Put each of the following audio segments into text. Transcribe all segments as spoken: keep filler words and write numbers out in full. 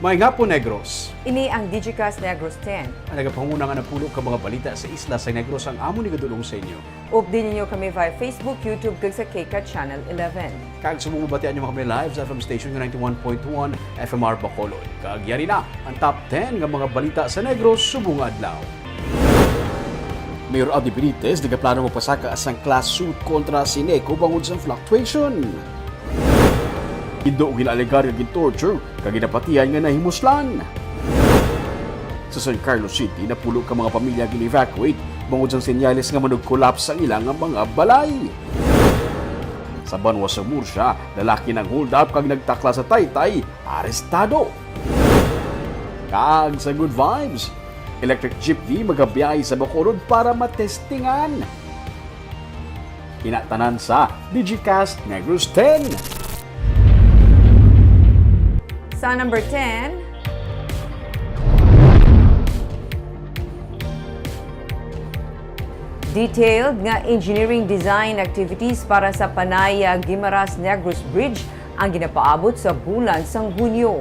Maayong hapon, Negros. Ini ang Digicast Negros ten. Ang nagapanguna nga napulo ka mga balita sa isla sa Negros ang amon igadulong sa inyo. Updi ninyo kami via Facebook, YouTube, kag sa KCAT Channel eleven. Kag subong mabatian nyo kami live sa F M station nga ninety-one point one F M R Bacolod. Kag yari na ang top ten nga mga balita sa Negros subong nga adlaw. Mayor Abdi Benitez nagaplano magpasaka sang class suit kontra si Neco bangod sa fluctuation. Indo ginaalegar nga gin-torture kag ginapatihan nga nahimuslan. Sa San Carlos City, napulo ka mga pamilya gin-evacuate bangod sang senyales nga manug-collapse ang ilang mga balay. Sa banwa sa Murcia, lalaki nang-hold up kag nagtakla sa taytay, arestado. Kag sa Good Vibes, electric jeepney magabiyahe sa Bacolod para matestingan. Ina tanan sa Digicast Negros ten. Sa number ten, detailed nga engineering design activities para sa Panay Guimaras Negros Bridge ang ginapaabot sa bulan sang Hunyo.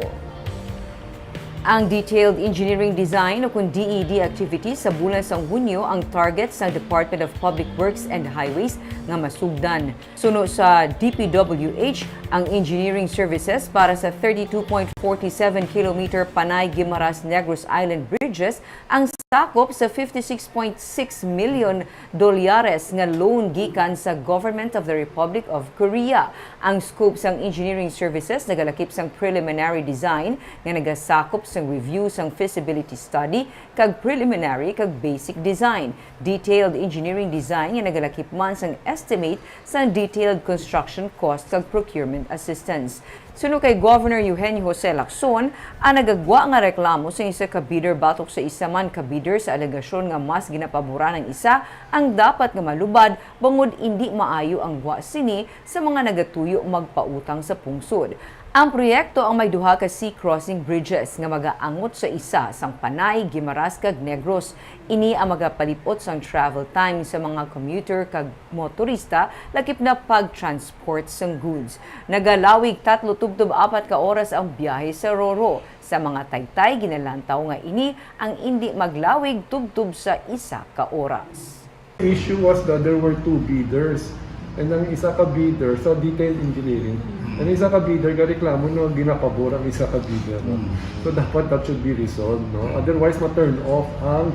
Ang detailed engineering design o kon D E D activities sa bulan sang Hunyo ang target sang Department of Public Works and Highways nga masugdan. Suno sa D P W H, ang engineering services para sa thirty-two point forty seven kilometer Panay Guimaras Negros Island Bridges ang sakop sa fifty-six point six million dolyares nga loan gikan sa Government of the Republic of Korea. Ang scope sang engineering services nagalakip sang preliminary design nga nagasakop sang review sang feasibility study kag preliminary kag basic design, detailed engineering design nga nagalakip man sang estimate sang detailed construction cost kag procurement assistance. Suno kay Governor Eugenio Jose Lacson, ang nagagwa nga reklamo sa isa ka bidder batok sa isa man ka bidder sa alegasyon nga mas ginapaboran ang isa ang dapat nga malubad bangod indi maayo ang gwa sini sa mga nagatuyo magpautang sa pungsod. Ang proyekto ang may duha ka sea crossing bridges nga magaangot sa isa sang Panay, Guimaras, kag Negros. Ini ang magapalip-ot sang travel time sa mga commuter kag motorista, lakip na pag-transport sang goods. Nagalawig tatlo tubtob apat ka oras ang biyahe sa Roro. Sa mga taytay, ginalantaw nga ini ang indi maglawig tubtob sa isa ka oras. Issue was that there were two bidders. And ang isa ka bidder sa detailed engineering, ang isa ka bidder gareklamo no ginapabor ang isa ka bidder. No? So dapat that should be resolved. No? Otherwise, ma-turn off ang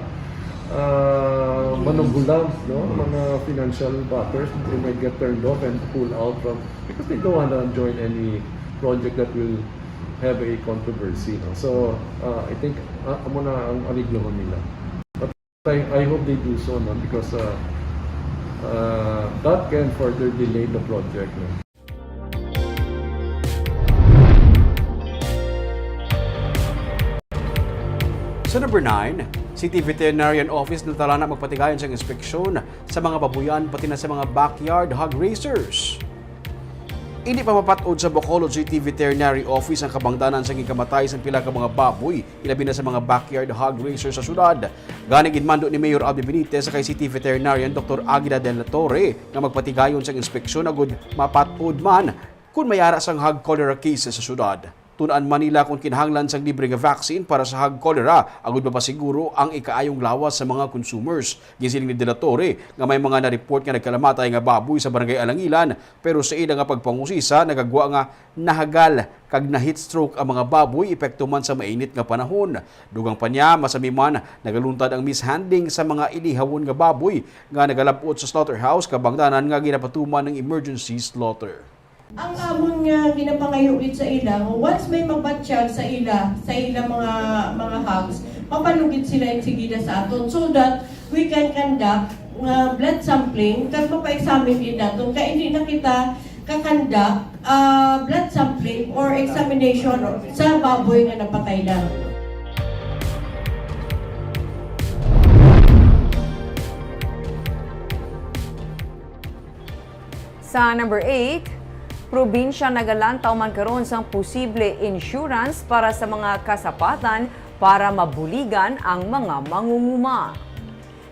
ah, manugulam, no? Mga financial backers, they might get turned off and pull out from, because they don't want to join any project that will have a controversy. No? So, uh, I think uh, amo na ang ariglohon nila. I, I hope they do so, no? Because uh, uh, that can further delay the project. No? Sa number nine, City Veterinarian Office natalana magpatigayon sang inspeksyon sa mga babuyan pati na sa mga backyard hog raisers. Indi pa mapat-od sa Bacolod City Veterinary Office ang kabangdanan sa ginkamatay sang pila ka mga baboy, ilabi na sa mga backyard hog raiser sa syudad. Gani, ginmando ni Mayor Abby Benitez sa kay City Veterinarian Doktor Aguila de la Torre nga magpatigayon sang inspeksyon agud mapat-od man kon may ara sang hog cholera cases sa syudad. Tun-an man nila kon kinahanglan sang libre nga vaccine para sa hog cholera agud mapasiguro ang ikaayong lawas sa mga consumers. Ginsiling ni De La Torre nga may mga na-report nga nagkalamatay nga baboy sa Barangay Alangilan, pero sa ila nga pagpangusisa, nagagwa nga nahagal kag na-heat stroke ang mga baboy epekto man sa mainit nga panahon. Dugang pa niya, masami man nagaluntad ang mishandling sa mga ilihawon nga baboy nga nagalab-ot sa slaughterhouse, kabangdanan nga ginapatuman ang emergency slaughter. Ang amon nga ginapangayo gid sa ila, nga once may magbatyag sa ila, sa ila mga mga hogs, mapalugit sila insigida sa aton so that we can conduct nga blood sampling kag mapa-examine gid naton kay hindi na kita ka-conduct ah, blood sampling or examination sa baboy nga napatay na. Sa number eight, probinsya nagalantaw man karon sang posible insurance para sa mga kasapatan para mabuligan ang mga mangunguma.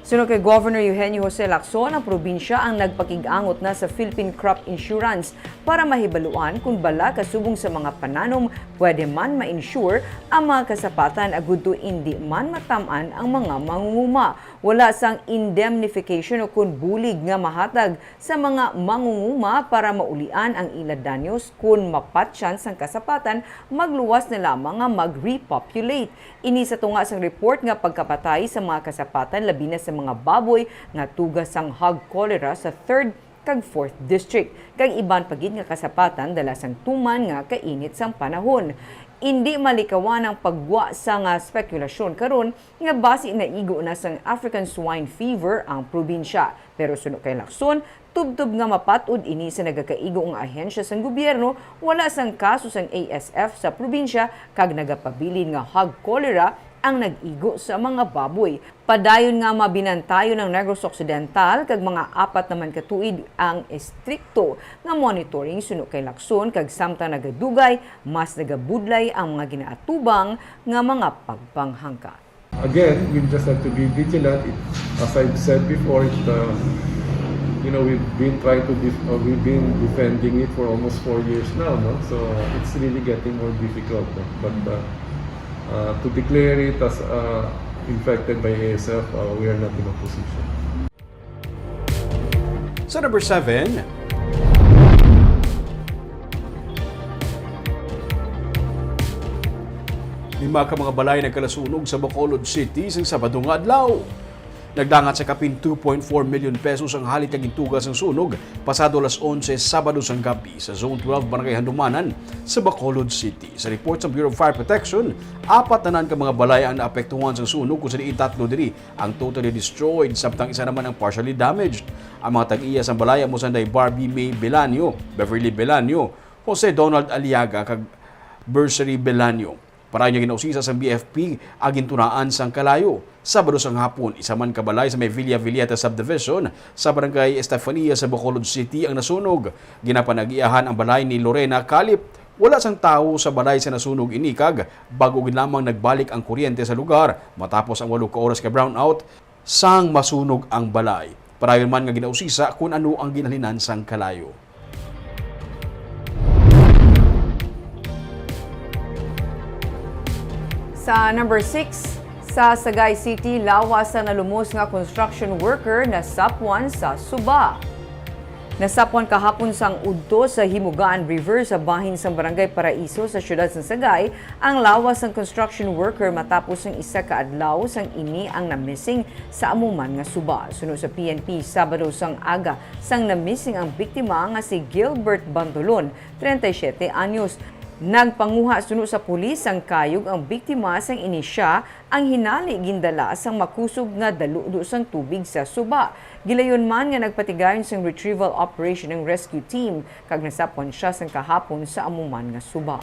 Suno kay Governor Eugenio Jose Lacson, ang probinsya ang nagpakig-angot na sa Philippine Crop Insurance para mahibaluan kung bala kasubong sa mga pananom pwede man ma-insure ang mga kasapatan agud to indi man matam-an ang mga mangunguma. Wala sang indemnification o kun bulig nga mahatag sa mga mangunguma para maulian ang ila danyos kun mapatyan sang kasapatan, magluwas na lamang nga mag-repopulate. Ini sa tunga sang report nga pagkapatay sa mga kasapatan, labi na sa mga baboy nga tuga sang hog cholera sa third kag fourth district, kag iban pa gid nga kasapatan dala sang tuman nga kainit sang panahon. Indi malikawan ang paggwa sa nga spekulasyon karon nga basi naigo na sang African swine fever ang probinsya. Pero suno kay Lacson, tubtob nga mapat-od ini sa nagakaigo nga ahensya sang gobyerno, wala sang kaso sang A S F sa probinsya kag nagapabilin nga hog cholera ang nag-igo sa mga baboy. Padayon nga mabinantayon ang Negros Occidental kag mga apat naman ka tuig ang estrikto nga monitoring suno kay Lacson, kag samtang nagadugay, mas nagabudlay ang mga ginaatubang nga mga pagpanghangka. Again, we just have to be vigilant. It, as I've said before, it, uh, you know, we've been trying to def- uh, we've been defending it for almost four years now, no? So it's really getting more difficult, no? But uh, uh, to declare it as uh, infected by A S F, uh, we are not in a position. Sa number seven, lima ka mga balay nagkalasunog sa Bacolod City sang Sabado nga adlaw. Nagdangat sa kapin two point four million pesos ang halit nga gintuga sang sunog pasado alas onse Sabado sang gabi sa Zone twelve, Barangay Handumanan sa Bacolod City. Sa report sa Bureau of Fire Protection, apat na nan ka mga balay ang naapektuhan sang sunog, kung sa diin tatlo diri ang totally destroyed, samtang isa naman ang partially damaged. Ang mga tag-iya sang balay amo sanday Barbie May Belanio, Beverly Belanio, Jose Donald Aliaga, kag Bersery Belanio. Para nga ginausisa sang B F P ang gintunaan sang kalayo. Sabado sang hapon, isa man ka balay sa may Villa Villeta Subdivision sa Barangay Estefania sa Bacolod City ang nasunog. Ginapanagiahan ang balay ni Lorena Calip. Wala sang tawo sa balay sa nasunog ini, kag bag-o gid lamang nagbalik ang kuryente sa lugar matapos ang walo ka oras ka brownout sang masunog ang balay. Padayon man nga ginausisa kon ano ang ginhalinan sang kalayo. Sa number six, sa Sagay City, lawas sa nalumos nga construction worker nasapwan sa suba. Nasapwan kahapon sang udto sa Himugaan River sa bahin sang Barangay Paraiso sa siyudad sang Sagay ang lawas sang construction worker matapos sang isa ka adlaw sang ini ang na-missing sa amo man nga suba. Suno sa P N P, Sabado sang aga sang na-missing ang biktima nga si Gilbert Bantolon, treinta y siete anyos. Nagpanguha suno sa pulis sang kayog ang biktima sang ini sia ang hinali gindala sang makusog nga daludo sang tubig sa suba. Gilayon man nga nagpatigayon sang retrieval operation ang rescue team kag nasapwan sia sang kahapon sa amo man nga suba.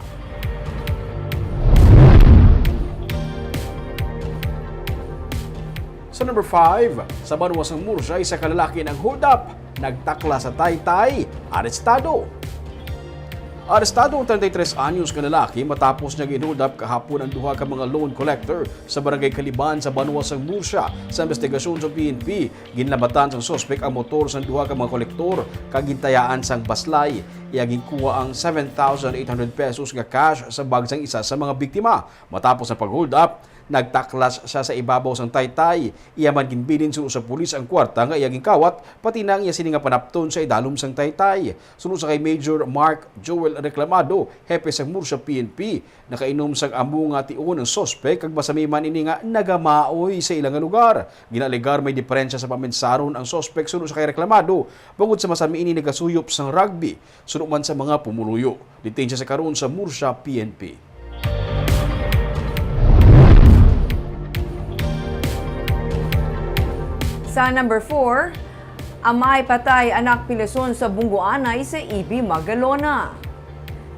Sa number five, sa banwa sang Murcia, isa ka lalaki nang-hold up, nagtaklas sa taytay, arestado. Arestado ang treinta y tres anyos nga lalaki matapos niya gin-hold up kahapon ang duha ka mga loan collector sa Barangay Kaliban sa banwa sang Murcia. Sa investigasyon sa P N P, ginlabatan sang suspek ang motor sang duha ka mga kolektor kag gintayaan sang baslay. Iya ginkuha ang seven thousand eight hundred pesos nga cash sa bag sang isa sa mga biktima. Matapos ang pag-hold up, nagtaklas sia sa ibabaw sang taytay. Iya man ginbilin suno sa pulis ang kwarta nga iya ginkawat, pati na ang iya sini nga panapton sa idalom sang taytay. Suno sa kay Major Mark Joel Reclamado, hepe sang Murcia P N P, nakainom sang amo nga tion ang suspek kag masami man ini nga nagamaoy sa ila nga lugar. Ginaalegar may diperensya sa pamensaron ang suspek suno sa kay Reclamado, bangod sa masami ini nagasuyop sang rugby, suno man sa mga pumuluyo. Detain sia sa karon sa Murcia P N P. Sa number four, amay patay anak pilason sa bunggoanay sa E B Magalona.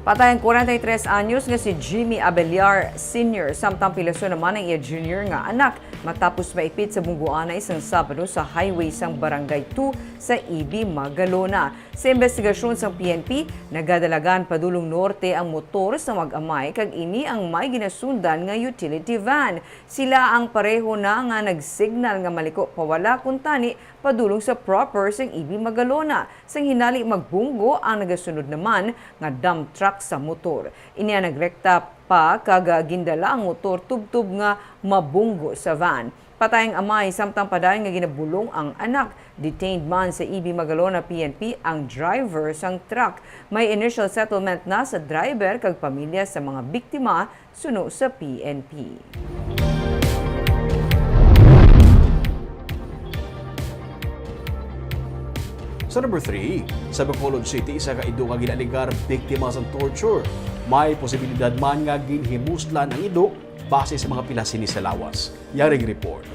Patay ang kwarenta y tres anyos nga si Jimmy Abeliar Senior, samtang pilason naman ang iya junior nga anak matapos maipit sa bunggoanay sang Sabado sa highway sang Barangay two sa Ibi, Magalona. Sa imbestigasyon sang P N P, nagadalagan padulong norte ang motor sa mag-amay kag ini ang may ginasundan nga utility van. Sila ang pareho na nga nag-signal nga maliko pawala kuntani padulong sa proper sang Ibi, Magalona. Sang hinali magbunggo ang nagasunod naman nga dump truck sa motor. Ini ang nagrekta pa kag, ah, gindala ang motor tubtob nga mabunggo sa van. Patay ang amay samtang padayon nga ginabulong ang anak. Detained man sa Ibi, Magalona P N P ang driver sang truck. May initial settlement na sa driver kag pamilya sa mga biktima suno sa P N P. Sa number three, sa Bacolod City, isa ka ido nga ginaalegar biktima sang torture. May posibilidad man nga ginhimuslan ang ido base sa mga pilas sini sa lawas. Yaring report.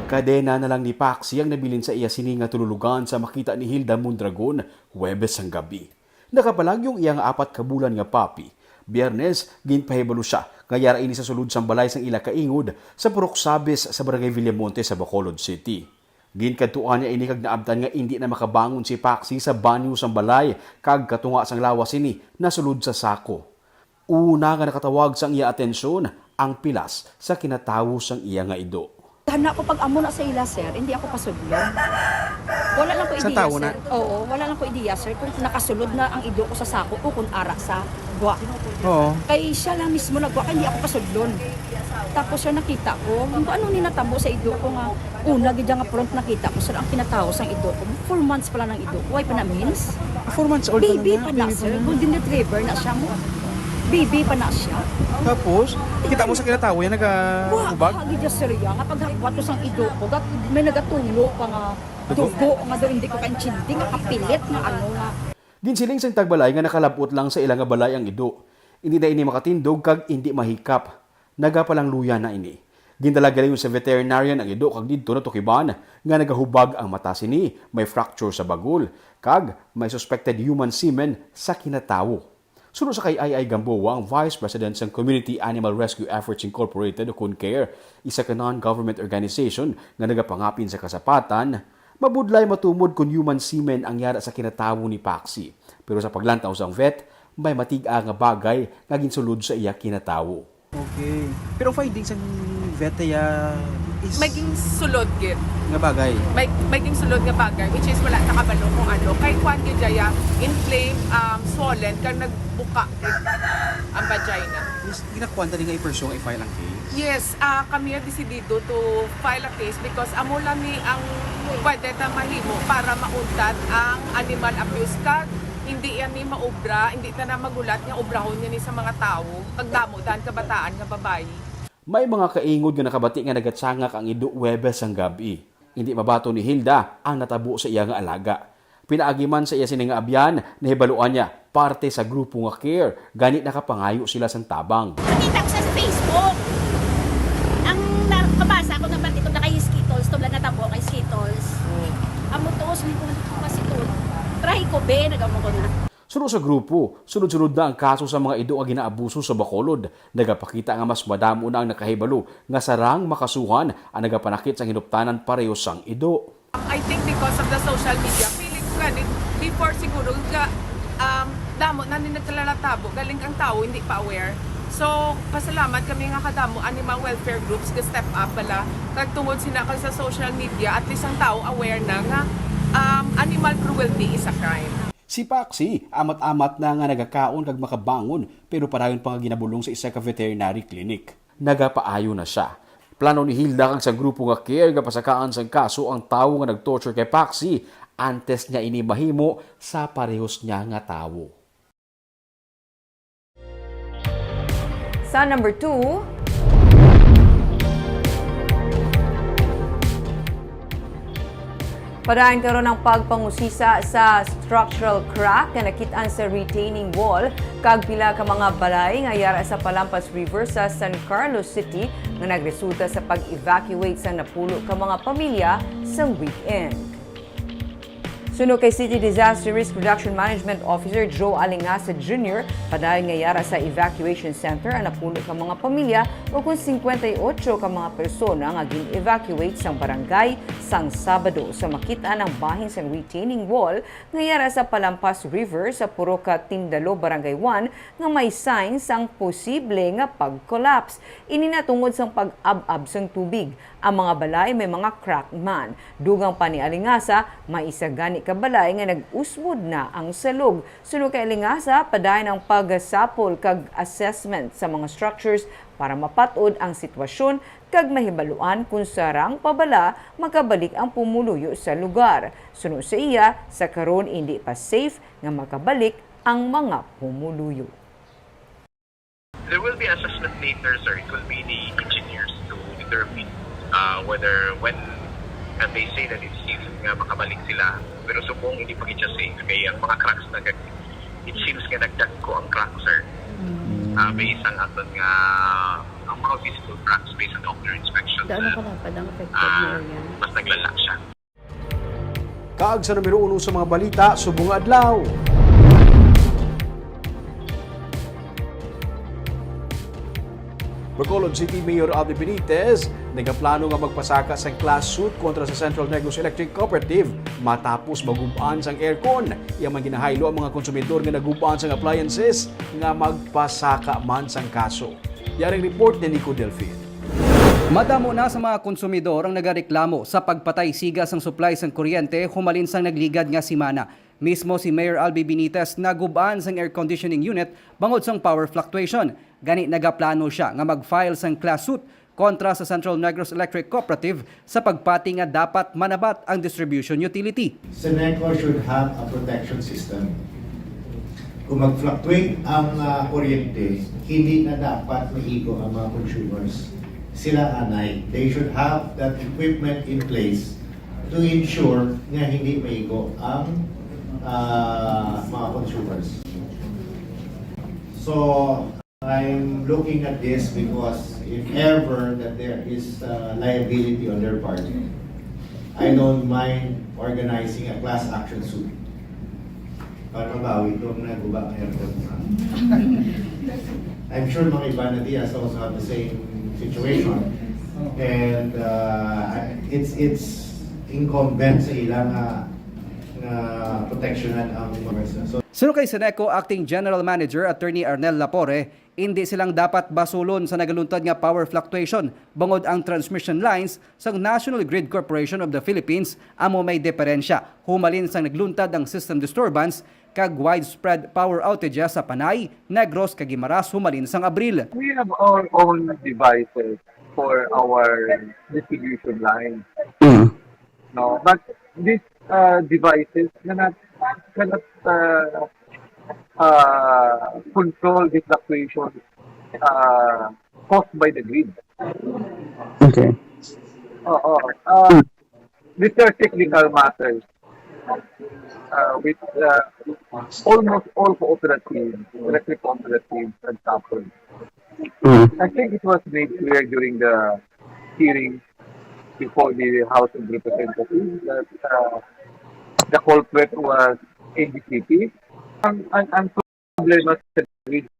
Kadena na lang ni Paxi ang nabilin sa iya sini nga tululugan sa makita ni Hilda Mondragon Huwebes sang gabi. Nakapalag-o ang iya nga apat ka bulan nga papi. Biyernes, ginpahibalo sia nga yara ini sa sulod sang balay sang ila kaingod sa Purok Sabis sa Barangay Villamonte sa Bacolod City. Ginkadtuan niya ini kag naabtan nga indi na makabangon si Paxi sa banyo sang balay kag katunga sang lawas sini nasulod sa sako. Una nga nakatawag sang iya atensyon ang pilas sa kinatawo sang iya nga ido. Hana ko pag amo na sa ila, sir, hindi ako pasudlon. Wala lang ko Sa ideya, tawo na? sir. Oo, wala lang ko ideya, sir, kung nakasulod na ang ido ko sa sako o kung ara sa gwa. Oo. Kay siya lang mismo nagwa, kay hindi ako pasudlon. Tapos, sir, nakita ko kung ano ni natabo sa ido ko nga una gid nga front nakita ko, sir, ang kinatawo sang ido ko. Four months pa lang ang ido ko. Why pa na means? Four months old pa lang Baby niya? pa na, Baby pa sir. na? Golden retriever na siya mo. Baby pa na siya. Tapos, kita mo sa kinatawo yan, Wa, nagahubag? wa, gid siya, sir, ya. Nga paghakwat ko sang ido ko, gat-, may nagatulo pa nga Dugo? dugo, nga daw hindi ko kaintindi, nga kapilit, nga ano, nga Ginsiling sang tagbalay nga nakalab-ot lang sa ila nga balay ang ido. Hindi na ini makatindog kag hindi mahikap. Nagapalangluya na ini. Gindala gani sa veterinarian ang ido kag didto natukiban nga nagahubag ang mata sini, may fracture sa bagol, kag may suspected human semen sa kinatawo. Suno sa kay I I Gamboa, ang Vice President sang Community Animal Rescue Efforts Incorporated o kun care, isa ka non-government organization nga nagapangapin sa kasapatan, mabudlay matumod kon human semen ang yara sa kinatawo ni Paxi. Pero sa paglantaw sang vet, may matig-a nga bagay nga ginsulod sa iya kinatawo. Okay. Pero finding sang vet ya is May sulod gid. nga bagay. May, may sulod nga bagay, which is wala nakabalo kung ano. Kay kwan gid ya, inflamed, um, swollen, kag nagbuka gid ang vagina. Is ginakuan tani nga i-pursue nga i-file ang case? Yes, ah, kami ang desidido to file a case because amo lang ni ang pwede ta mahimo para mauntat ang animal abuse kag hindi yan ni maobra, hindi ta na magulat nga obrahon niya ni sa mga tawo, kag damo dahan kabataan nga babayi. May mga kaingod nga nakabati nga nagatsangak ang ido Huwebes sang gab-i. Hindi mabaton ni Hilda ang natabo sa iya nga alaga. Pinaagi man sa iya sini nga abyan, nahibaluan niya parte sa grupo nga care, gani nakapangayo sila sang tabang. Nakita ko sa Facebook. Ang na-, kabasa ko naman dito, naka-Skittles, tubla na tabo kay Skittles. Amo tuos ni kung kasi to. Try ko, be, nagamo ko na. Suno sa grupo, sunod-sunod na ang kaso sa mga ido nga ginaabuso sa Bacolod. Nagapakita nga mas madamo na ang nakahibalo nga sarang makasuhan ang nagapanakit sang hinuptanan pareho sang ido. I think because of the social media, feeling ko gani, before siguro ga, um, damo na ni nagkalalatabo, galing ang tao hindi pa aware. So, pasalamat kami nga kadamo animal welfare groups ga step up bala. Kag tungod sina kag sa social media, at least ang tao aware na nga, um, animal cruelty is a crime. Si Paxi, amat-amat na nga nagakaon kag makabangon, pero padayon pa nga ginabulong sa isa ka veterinary clinic. Nagapaayo na sia. Plano ni Hilda kag sa grupo nga care nga pasakaan sang kaso ang tawo nga nag-torture kay Paxi antes niya ini mahimo sa parehos niya nga tawo. Sa number two, padayon karon ang pagpangusisa sa structural crack nga nakit-an sa retaining wall kag pila ka mga balay nga yara sa Palampas River sa San Carlos City nga nagresulta sa pag-evacuate sa napulo ka mga pamilya sa weekend. Suno kay City Disaster Risk Reduction Management Officer Joe Alingasa Junior, padayon nga yara sa evacuation center ang napuno ka mga pamilya, ukon singkwenta y otso ka mga persona nga gin-evacuate sang barangay sang Sabado sa makit-an ang bahin sang retaining wall nga yara sa Palampas River sa Purok Tindalo, Barangay one, nga may signs sang posible nga pag-collapse. Ini na tungod sang pag-ab-ab sang tubig. Ang mga balay may mga crack man. Dugang pa ni Alingasa, may isa gani ka balay nga nag-usbod na ang salog. Suno kay Alingasa, padayon ang pagsapol kag assessment sa mga structures para mapat-od ang sitwasyon kag mahibaluan kon sarang pa bala makabalik ang pumuluyo sa lugar. Suno sa iya, sa karon indi pa safe nga makabalik ang mga pumuluyo. There will be assessment later, sir. It will be the engineers to determine uh, whether when, and they say that it's safe nga makabalik sila. Pero subong hindi pa gid siya safe kay ang mga cracks na gag-, it seems nga nagdagko ang crack, sir. Uh, based ang aton nga, ang mga visible cracks based on Doppler inspection, Gaano sir, kalapad ang affected ah, area? Mas naglala siya. Kag sa numero uno sa mga balita subong nga adlaw. Bacolod City Mayor Albi Benitez nagaplano nga magpasaka sang class suit kontra sa Central Negros Electric Cooperative matapos magub-an sang aircon. Iya man ginahaylo ang mga konsumidor nga nagub-an sang appliances nga magpasaka man sang kaso. Yaring report ni Nico Delfin. Madamo na sa mga konsumidor ang nagareklamo sa pagpatay siga sang supply sang kuryente humalin sang nagligad nga semana. Mismo si Mayor Albi Benitez nagub-an sang air conditioning unit bangod sang power fluctuation. Gani nagaplano siya nga mag-file sang class suit kontra sa Central Negros Electric Cooperative sa pagpati nga dapat manabat ang distribution utility. Seneco should have a protection system. Kung mag-fluctuate ang uh, kuryente, hindi na dapat maigo ang mga consumers. Sila anay. They should have that equipment in place to ensure nga hindi maigo ang uh, mga consumers. So, I'm looking at this because if ever that there is uh, liability on their part, I don't mind organizing a class action suit para mabawi itong naguba ng airport. I'm sure mga iba na diya also have the same situation and uh, it's it's incumbent sa ilang uh, nga proteksyonan ang mga so, Suno kay Seneco Acting General Manager Attorney Arnel Lapore, indi silang dapat basulon sa nagaluntad nga power fluctuation bangod ang transmission lines sang National Grid Corporation of the Philippines amo may diferensya humalin sang nagluntad ang system disturbance kag widespread power outages sa Panay, Negros kag Guimaras humalin sang Abril. We have our own devices for our distribution line. No, but these uh, devices cannot cannot uh, uh, control the fluctuation uh, caused by the grid. Okay. Oo. Uh, these are technical matters uh, with uh, almost all cooperatives, electric cooperatives, and example. Mm. I think it was made clear during the hearing before the House of Representatives that uh, the culprit was N G C P. Ang, ang, ang problema sa grid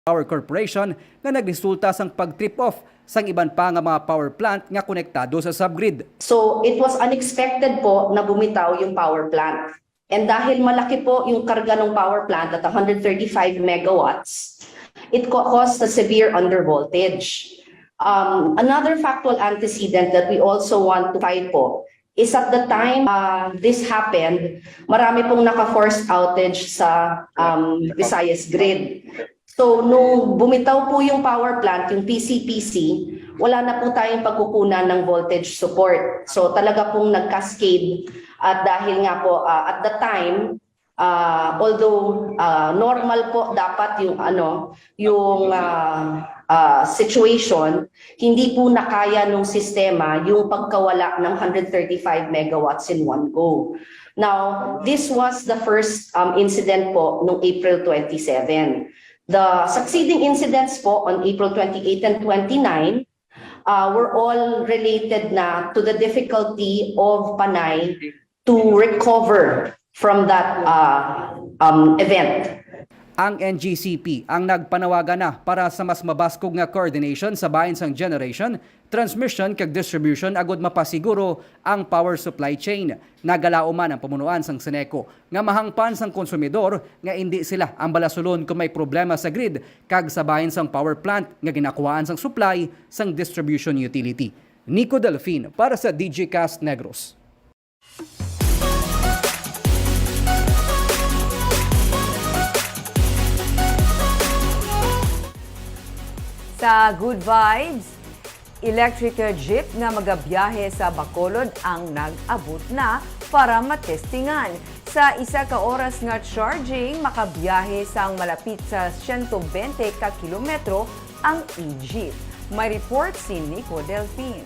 Power Corporation nga nagresulta sang pag-trip off sang iban pa nga mga power plant nga konektado sa subgrid. So it was unexpected po na bumitaw yung power plant. And dahil malaki po yung karga ng power plant at one hundred thirty-five megawatts, it caused a severe undervoltage. Um, another factual antecedent that we also want to fight po is at the time uh, this happened, marami pong naka-forced outage sa um, Visayas grid. So, nung bumitaw po yung power plant, yung P C P C, wala na po tayong pagkukunan ng voltage support. So talaga pong nag-cascade at dahil nga po, ah, at the time, ah, although, ah, normal po dapat yung ano, yung, ah, ah, situation, hindi po nakaya nung sistema yung pagkawala ng hundred thirty-five megawatts in one go. Now, this was the first, um, incident po nung April twenty-seven. The succeeding incidents po on April twenty-eight and twenty-nine, uh, were all related na to the difficulty of Panay to recover from that, uh, um, event. Ang N G C P ang nagpanawagan na para sa mas mabaskog nga coordination sa bahin sang generation, transmission kag distribution agud mapasiguro ang power supply chain. Nagalaom man ang pamunuan sang Seneco nga mahangpan sang konsumidor nga indi sila ang balasulon kon may problema sa grid kag sa bahin sang power plant nga ginakuhaan sang supply sang distribution utility. Nico Delfin para sa Digicast Negros. Sa Good Vibes, electric jeep nga magabiyahe sa Bacolod ang nag-abot na para matestingan. Sa isa ka oras nga charging, makabiyahe sang malapit sa siyento bente ka kilometro ang e-jeep. May report si Nico Delfin.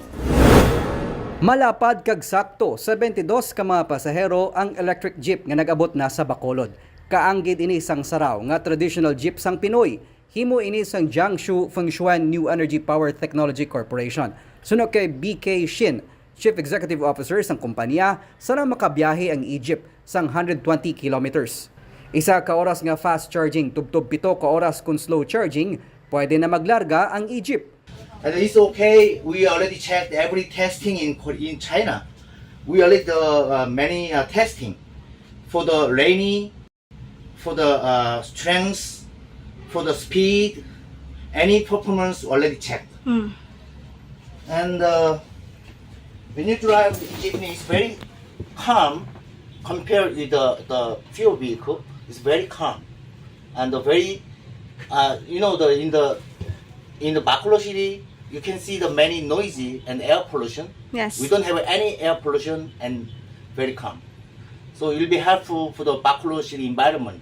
Malapad kag sakto, seventy-dos ka mga pasahero ang electric jeep nga nag-abot na sa Bacolod. Kaanggid ini sang Saraw nga traditional jeep sang Pinoy. Himo ini sang Jiangsu Fengshuan New Energy Power Technology Corporation. Suno kay B K Shin, Chief Executive Officer sang kumpanya, sarang makabiyahe ang e-jeep sang hundred twenty kilometers. Isa ka oras nga fast charging tubtob pito ka oras kon slow charging, pwede na maglarga ang e-jeep. And it's okay. We already checked every testing in Ko- in China. We already do uh, many uh, testing for the rainy, for the uh, strength, for the speed, any performance already checked. And uh, when you drive the jeepney, it's very calm compared with the, the fuel vehicle. It's very calm and the very, uh, you know, the in the in the Bacolod city, you can see the many noisy and air pollution. Yes. We don't have any air pollution and very calm. So it will be helpful for the Bacolod city environment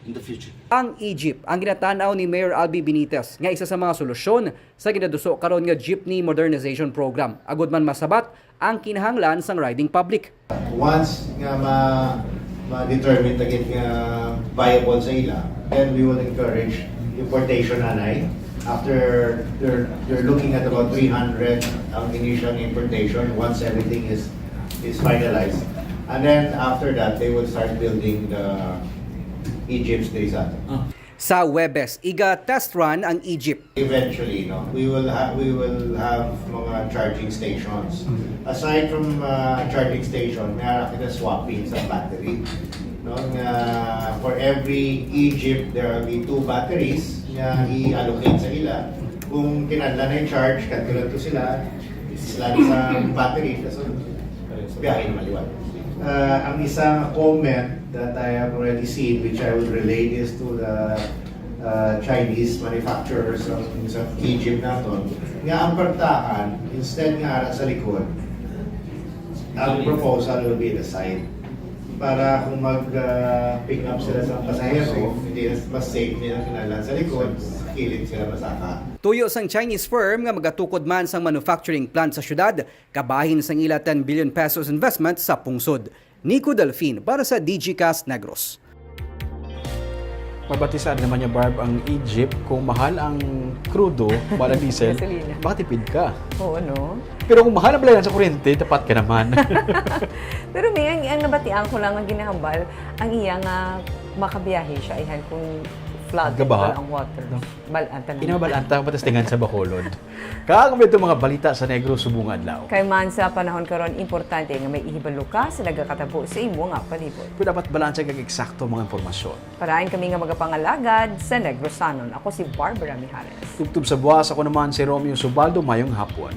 in the future. Ang e-jeep ang ginatanaw ni Mayor Albi Benitez nga isa sa mga solusyon sa ginaduso karon nga jeepney modernization program, agud man masabat ang kinahanglan sang riding public. Once nga ma ma-determine ta gid nga viable sa ila, then we will encourage importation anay. After you're, you're looking at about three hundred ang initial importation once everything is is finalized. And then after that, they will start building the e-jeeps diri sa aton. Sa Huwebes, iga-test run ang e-jeep. Eventually, no, we will ha- we will have mga charging stations. Aside from uh, charging station, may ara kita swapping sa battery. No, nga for every e-jeep, there will be two batteries nga i-allocate sa ila. Kung kinahanglan na yung charge, kadto lang to sila, sila sa battery, so biyahe naman liwat. Uh, ang isa nga comment that I have already seen, which I will relate is to the uh, Chinese manufacturers ang sa Egypt naton, nga ang pertahan, instead nga ara sa likod, ang proposal will be the side. Para kung mag uh, pick up sila sa pasahero, hindi na mas safe nila kinahanglan sa likod, sa kilid sila masaka. Tuyo sang Chinese firm nga magatukod man sang manufacturing plant sa syudad, kabahin sang ila ten billion pesos investment sa pungsod. Nico Delfin para sa Digicast Negros. Mabatisan naman niya, Barb, ang Egypt, kung mahal ang krudo, mahal ang diesel, Gasolina. Makatipid ka. Oo, no? Pero kung mahal ang balayan sa kuryente, tapat ka naman. Pero may ang, ang nabatian ko lang ang ginahambal, ang iya nga makabiyahe siya, ihan kung flooded Gabaha. Ang water. No. Balanta na. Inabalanta ang patastingan sa Bacolod. Kag ang mga balita sa Negros subong nga adlaw. Kay man sa panahon karon, importante nga may ihibalo ka sa nagakatabo sa imo nga palibot. Pero dapat balanse kag eksakto ang mga impormasyon. Parain kami nga magapangalagad sa Negrosanon. Ako si Barbara Mijares. Tubtob sa buwas, ako naman si Romeo Subaldo. Mayong hapon.